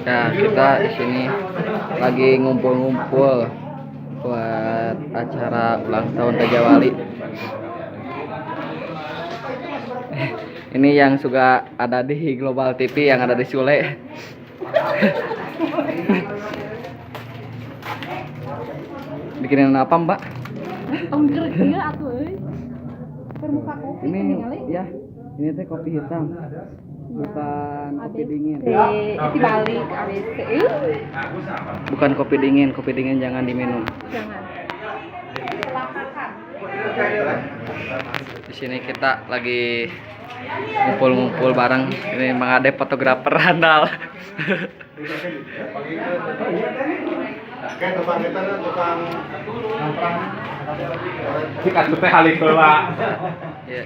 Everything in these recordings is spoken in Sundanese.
Nah, kita di sini lagi ngumpul-ngumpul buat acara ulang tahun Rajawali. Ini yang suka ada di Global TV, yang ada di Sule. Bikinin apa, Mbak? Tong geus ieu atuh euy. Permuka kopi Ini ningali. Ya, ini teh kopi hitam. Bukan kopi dingin. C, dibalik ABC. Bukan kopi dingin jangan diminum. Jangan. Di sini kita lagi ngumpul-ngumpul bareng. Ini Mang Ade fotografer handal. Ya.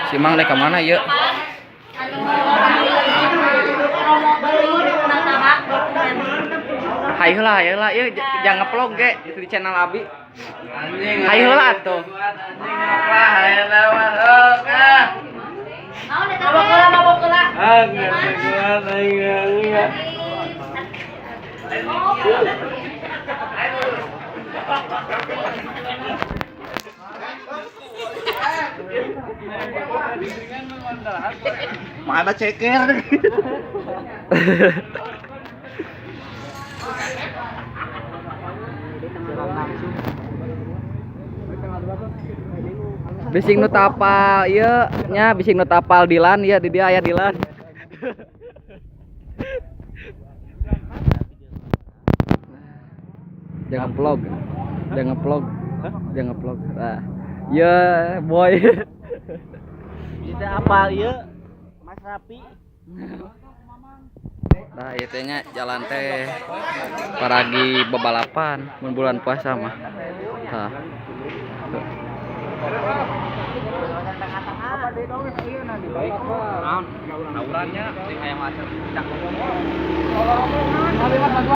Si Mang dek ka mana ieu? Hayu lah, hayu lah, ieu jangan ngevlog ge itu di channel Abi. Hayu lah atuh. Mana ceker? Bising nu tapal ieu nya, bising nu tapal Dilan ieu di dia aya Dilan. Jangan vlog. Jangan vlog. Jangan vlog. Nah. Ya, boy. Tidak apal ieu Mas Rapi. Nah, ieu teh nya jalan teh paragi bebalapan mun bulan puasa mah. Tah.